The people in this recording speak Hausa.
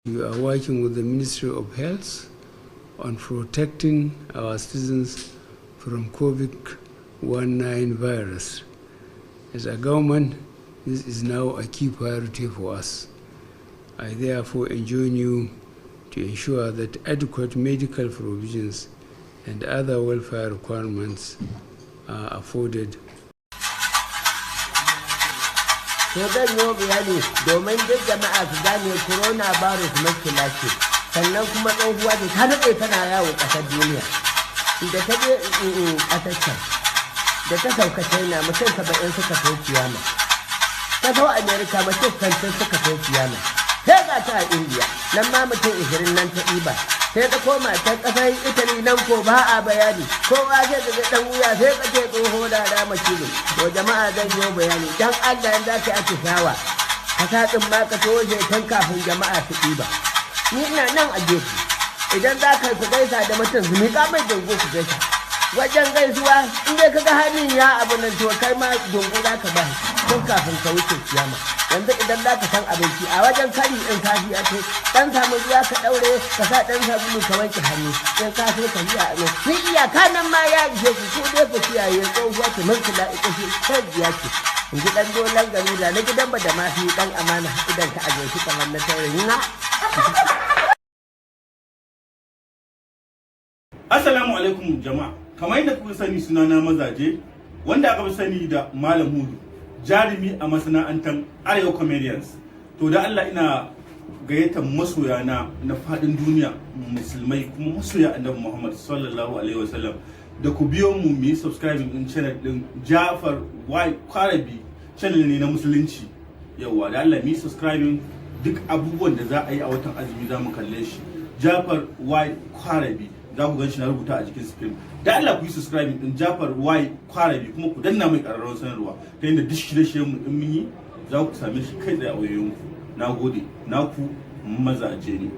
We are working with the Ministry of Health on protecting our citizens from COVID-19 virus. As a government, this is now a key priority for us. I therefore enjoin you to ensure that adequate medical provisions and other welfare requirements are afforded. To, zan yi bayani domin duk jama'a su gane corona virus makila ce, sannan kuma tsohuwa ce ta daɗe tana yawo ƙasar duniya. Da ta je ƙasar can, da ta sauka China, mutum 70 suka kai kiyama. Ta zo Amerika, mutum 60 suka kai kiyama. Sai ga ta a Indiya, nan ma mutum 20 nan ta ɗiba. Sai ta koma ta ƙasar Italy, nan ko ba a bayani, kowa sai ka ga ɗan wuya, sai ka ce tsoho da rama kilo. To jama'a, zan yi bayani dan Allah, in za ka yi atishawa, ka sa tsumma ka toshe tun kafin jama'a su ɗiba. Ni ina nan a gefe. Idan za ka ku gaisa da mutum, su miƙa mai dungu ku gaisa. Wajen gaisuwa, in dai ka ga hannun ya abu nan, to kai ma dungu za ka ba tun kafin ka wuce kiyama. Yanzu idan za ka san abinci a wajen kari, in safiya ce, dan samu ruwa ka daure, ka sa dan sabulu ka wanke hannu. In ka so ka yi a nan, ni iyaka nan ma ya ishe ku. Ku dai ku kiyaye, tsohuwa ce mulkula, ita ce sai ce. In ji dan dolan gari da na gidan ba da mafi dan amana, idan ka aje shi kamar na taurin na. Assalamu alaikum jama'a. Kamar yadda kuka sani, sunana Mazaje, wanda aka fi sani da Malam Hudu, jarumi a masana'antar Arewa Comedians. To, da Allah ina gayyatar masoya na na fadin duniya, musulmai kuma masoya Annabi Muhammad sallallahu alaihi wasallam, da ku biyo mu mu yi subscribing din channel din Jafar Y Kwarabi, channel ne na musulunci. Yawa, da Allah mu yi subscribing. Duk abubuwan da za a yi a watan azumi za mu kalle shi. Jafar Y Kwarabi, za ku gan shi na rubuta a jikin screen. Da Allah ku yi subscribing din Jafar Y Kwarabi, kuma ku danna mai ƙararrawar sanarwa ta yadda duk shirye-shiryen mu in mun yi, za ku same shi kai tsaye a wayoyinku. Na gode, naku Mazaje ne.